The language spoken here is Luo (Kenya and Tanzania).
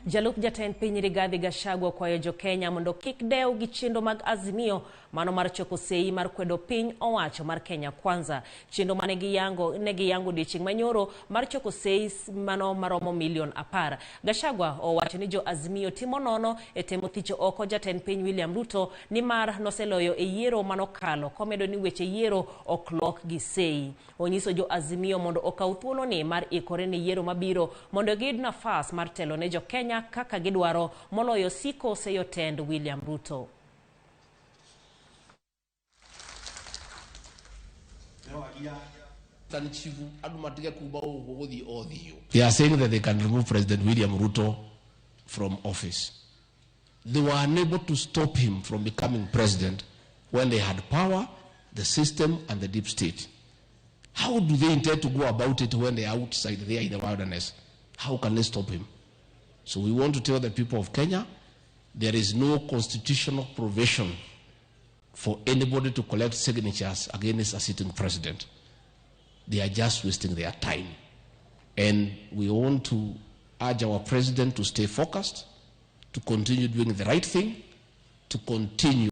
Jalup jatend piny Rigathi Gachagua okwayo jo-Kenya mondo kik dew gi chenro mag Azimio mano mar choko sei mar kwedo piny owacho mar Kenya Kwanza. Chenro mane giyango ne giyango odiochieng' manyoro mar choko sei mano maromo milion 10. Gachagua owacho ni jo Azimio timo nono e temo thicho oko jatend piny William Ruto nimar noseloyo e yiero manokalo komedo ni weche yiero ok lok gi sei. Onyiso jo Azimio mondo okaw thuoloni mar ikore ne yiero mabiro mondo giyud nafas mar telo ne jo Kenya kaka gidwaro moloyo siko seyo tend William Ruto. They are saying that they can remove President William Ruto from office. They were unable to stop him from becoming president when they had power, the system, and the deep state. How do they intend to go about it when they are outside there in the wilderness? How can they stop him? So we want to tell the people of Kenya there is no constitutional provision for anybody to collect signatures against a sitting president. They are just wasting their time. And we want to urge our president to stay focused, to continue doing the right thing, to continue